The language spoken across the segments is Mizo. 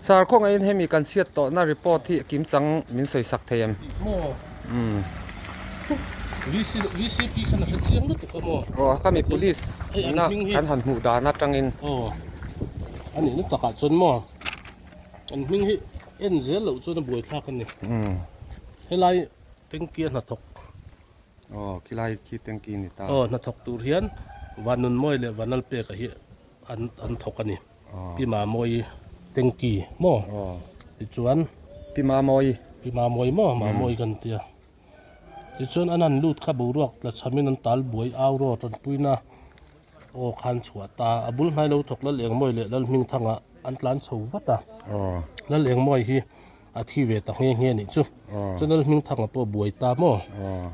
Sir khawngaihin hemi kan chhiat tawhna report hi kimchang min sawi sak thei em? Maw? Umm. VC VCP khan a hre chiang lutuk a maw? Aw khami police na kan han hmuh dan atangin. Aw a nihna takah chuan maw an hming hi en zel loh chuan a buaithlak a ni. Umm. Helai tanky a hnathawk. Aw khilai khi tanky a ni ta. Aw hnathawk tur hian Vanunmawi leh Vanlalpeka hi an an thawk a ni. Pi Mamawii tanky maw tichuan Pi Mamawii Pi Mamawii maw Mamawii kan tia tichuan an han lut kha boruak tla chhamin an tal buai au rawt tanpuina aw khan chhuah ta a bul hnai lo thawk Lal Engmawii leh Lal Hmingthanga an tlan chho vat a Lal Engmawii hi a thi ve ta nghe nghe anih chu chuan Lal Hmingthanga pawh buai ta maw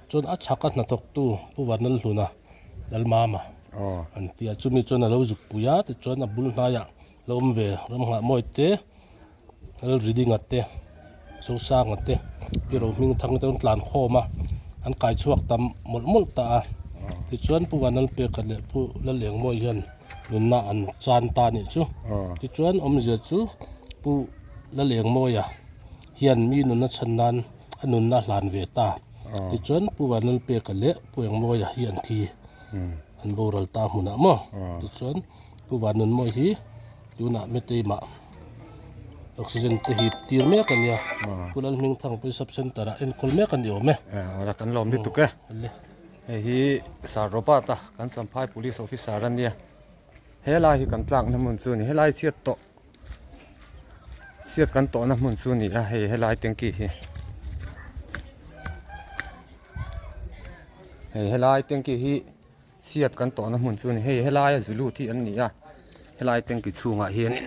chuan a chhaka hnathawktu Pu Vanlalhluna Lalmama an ti a, chumi chuan a lo zuk pui a, tichuan a bul hnaiah lo awm ve Ramnghah Mawi te, Lalridinga te, Zosanga te, Pi Rohmingthang te an tlan khawm a, an kai chhuak ta mawlh mawlh ta a, tichuan Pu Vanlalpeka leh Pu Lalengmawi hian nunna an chan ta a nih chu, tichuan awmzia chu Pu Lalengmawia hian mi nunna chhan nan a nunna a hlan ve ta. Tichuan Pu Vanlalpeka leh Pu Engmawia hi an thi an boral ta hmunah maw. Tichuan Pu Vanunmawia hi tunah Meteimah oxygen te hip tir mek a nia. Pu Lalhmingthang pawh hi sub center ah enkawl mek a ni awm e. Awla kan lawm lutuk e. Hei hi Sir Robert a kan Champhai Police Officer a nia. Helai hi kan tlakna hmun chu a ni. Helai chhiat tawh. Chhiat kan tawhna hmun chu a ni a hei helai tanky hi hei helai tanky hi chhiat kan tawhna hmun chu a ni hei helaia zu lut hi an ni a helai tanky chhungah hianin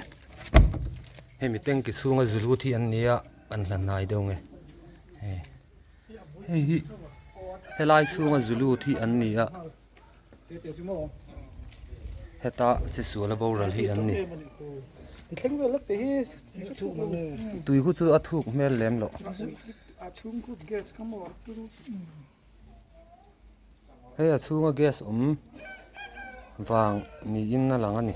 hemi tanky chhunga zu lut hi an ni a an hla hnai deuh nge hei hei hi helai chhunga zu lut hi an ni a. Heta che sual a boral hi an ni. Tui khu chu a thuk hmel lem loh. Hei a chhunga gas awm vang niin a lang a ni.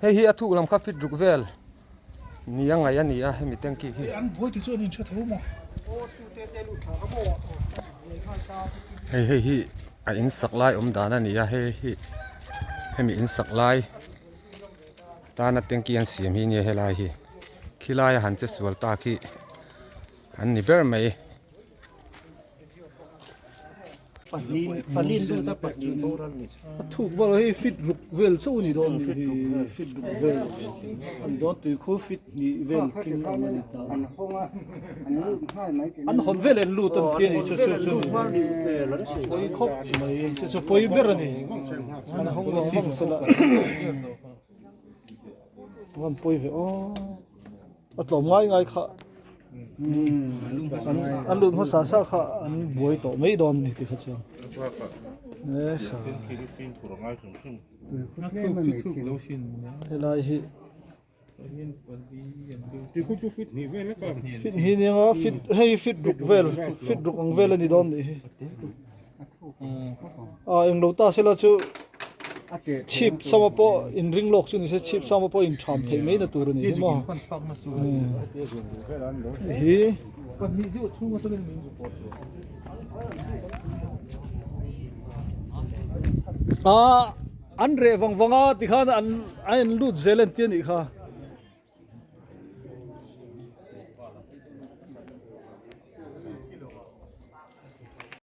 Hei hi a thuk lam kha fit ruk vel ni a ngaih a ni a hemi tanky hi. Hei hei hi a in sak lai awm dan a ni a hei hi hemi in sak lai tana tanky an siam hi nia helai hi khilai a han che sual tak hi an ni ber mai. A thuk vel hei fit ruk vel chauh a ni dawn a ni hi fit ruk vel a ni dawn tuikhu fit hnih vel tling ang a ni ta an hawn vel an lut an ti a ni chu chu chu pawi khawp mai chu chu pawi ber a ni an hawng vang vang sela an pawi ve aw. A tlawm ngai ngai kha an an lut hmasa sa kha an buai tawh mai dawn ni tikha chuan e kha helai hi fit hnih ni anga fit hei fit ruk vel fit ruk ang vel a ni dawn nih hi a englo ta sela chu. Chhip sama pawh inring lawk chu nise chhip sama pawh intham theih mai na tur a ni hi maw hi ah an reh vang vang a tikhan an a in lut zel an ti a nih kha.